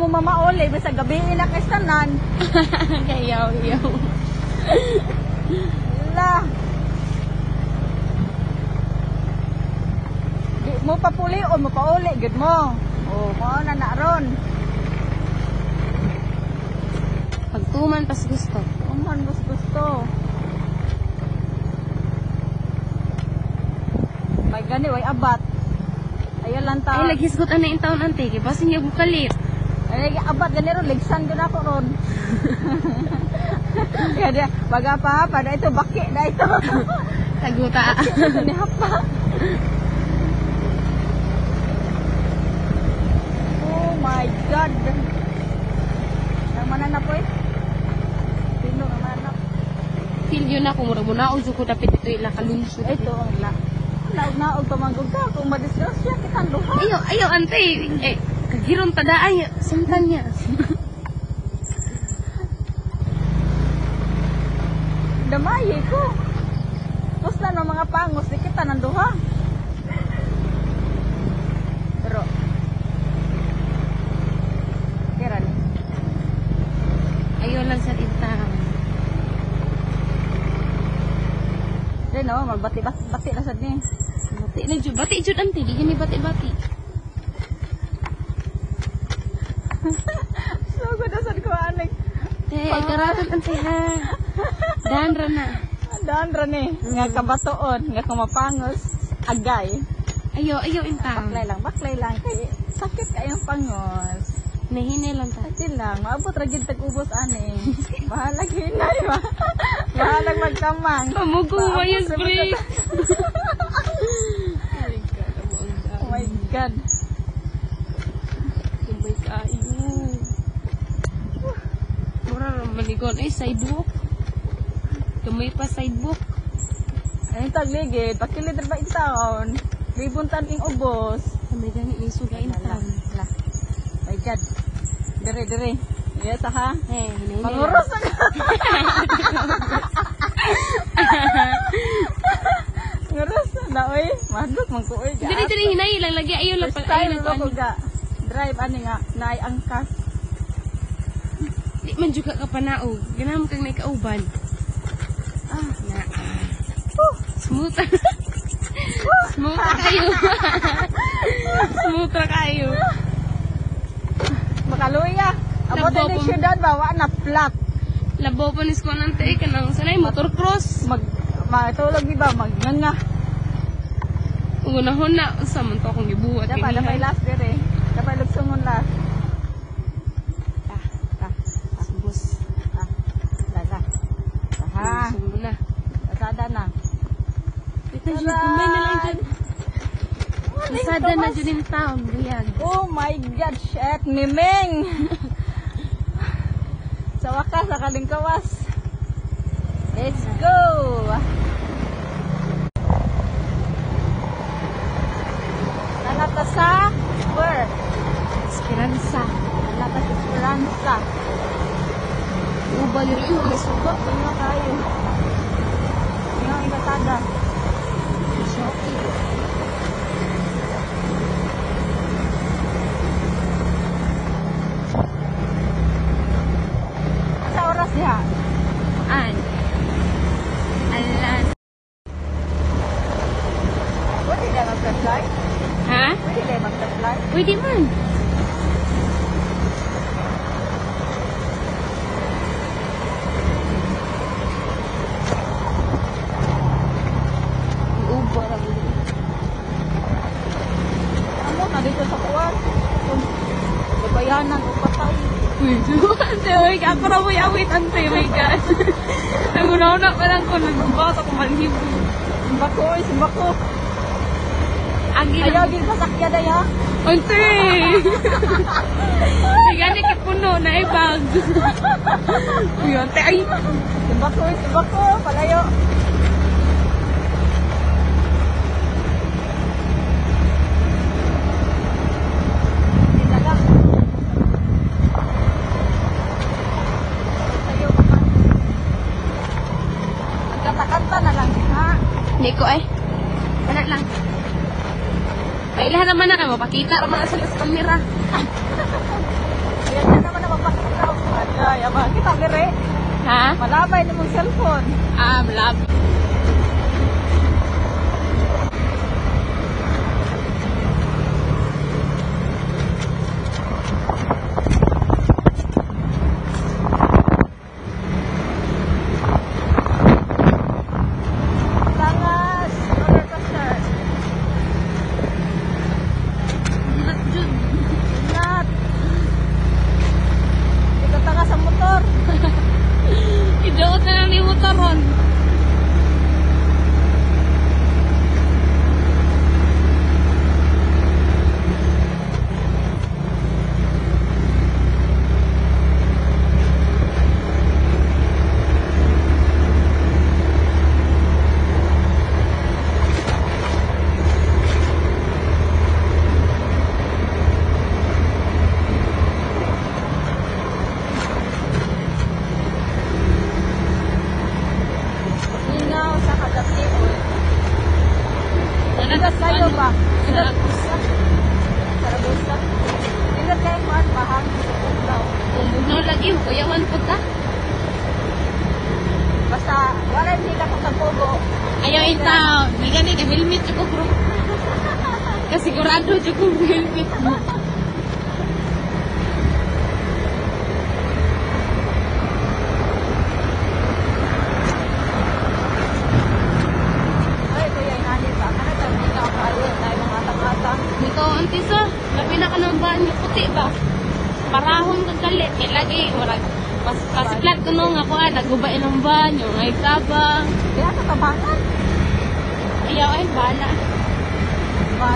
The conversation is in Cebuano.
mo mamauli, basta gabi na kay tanan. Kayaw, yaw. La. Di mo papuli o mo pauli, gud mo. Oh, mao na na ron. Pagtuman pas gusto. Uman gusto gusto. May gani way abat. Ayo lang ta. Ay, laghisgot ana in taon ante. Kay basin niya bukalit. Ay, abat gani ron ligsan gud ako ron. Kaya di, baga pa pa na ito baki na ito. Taguta. Ito ni hapa. Oh my God. Nang mananap eh. Sino ang mananap? Feel yun ako. Mura mo na. Ujo ko dapat ito ila kalunsod. Ito ang la. Naog-naog pamangog ka. Kung madisgrasya, kitang duha. Ayo, ayo ante. Eh, kagiron tada ay. Samtan niya. Damaye ko. Pusta ng mga pangos, di kita ng duha. Pero, kira ni. Ayo lang sa intaon. Di no, magbati-bati na sad ni. Bati na jud. Bati jud ante. Di gani bati-bati. So, good sad ko aning. Te, karaton ante ha. Dan ra na. Daan ra ni, nga kabatoon, nga kumapangos, agay. Ayo, ayo intaon. Baklay lang, baklay lang. Kay, sakit kayong pangos. Nahini lang ta. Sakit lang, maabot ra gid tag-ubos ani. Bahalag hinay ba? Bahalag magkamang. Pamugo Maabot yung sa break. Oh my God. Kumbay kaayo. Mura ra maligon ay sidewalk. Kamay pa sidewalk. Ayun tagligid, pakilid ra ba in town? Libon tan ing ubos. Kamay gani ni suga in town. La. My God. Dire dire. Yes ha. Eh, hinay. Manguros na. Nguros na oy. Madlok man ko oy. Dili dili hinay lang lagi ayo lang First pala ayo time lang ko kuan. ga drive ani nga naay angkas. Di man jud ka kapanaog. Ganahon kang nakauban. Ah, Na. Ah. Smooth. Smooth ra kayo. Smooth ra kayo. makaluya. Abot Labaw ni po. syudad ba wa na flat. Labaw pa ni ko nante kanang sanay motor cross. Mag matulog ni ba magnganga. Unahon na unsa man to akong gibuhat Dapat kinihan. dapat last dire. Dapat lugsungon last. Ah, ah, Subos. ah. Lala. Ha. Subo na. Lazada na. Ito jud kumay na lang dyan. Lazada na jud in town, buyag. Oh my God, shit, miming! Sa wakas, nakalingkawas. Let's go! Nanata sa where? Esperanza. Nanata sa Esperanza. Uba diri yung may suga. Ingat tayo. Ingat ingatada. Shocking. Sa oras diha? An. Alas. Pwede na mag-fly? Ha? Pwede na mag-fly? Pwede man. Uba ra mo. Ano na dito sa kuwan? Bayanan o patay. Uy, ante, uy, ako na mo'y awit, ante, my God. Nagunaw na pa lang ko, nagbabot ako manhib. Simbako, oy, simbako. Agi Ayaw, lang. gid pasakya day ha. Ante! Gani kay puno na ibag. Uy, ante, ay! Simbako, oy, simbako, palayo. Hindi lang. Sayo pa man. Magkanta-kanta na lang ha. Hindi ko ay. Wala lang. Pailahan naman na kayo, mapakita naman na sila sa kamera. Ayan na naman ang mapakita. Ay, ama, kita dire. Ha? Malabay ni mong cellphone. Ah, love. Tangas, roller coaster. Not jud. Ingat. Hindi ka tanga sa motor. Idaot na lang ni motoron. Ingaw sa kagabi. Ingat kayo ba? Ingat usa. Saragosa. Ingat kayo kuan bahang daw. No lagi, kuyawan po ta. Basta wala nila ko tagpugo. Ayaw in town. May gani ka helmet jud ko bro. Kasigurado jud ko helmet mo. Ay, kuya, inani ba? Kana ta ikaw kayo, tayo mga atang-atang. Ikaw auntie sa, labi na ka ng banyo puti ba? Parahon kag kalit kay lagi wala mas pasiklat ko no nga kuan naguba ilang banyo ngay tabang. Kaya sa tabangan. Ayaw ay bala. Ba?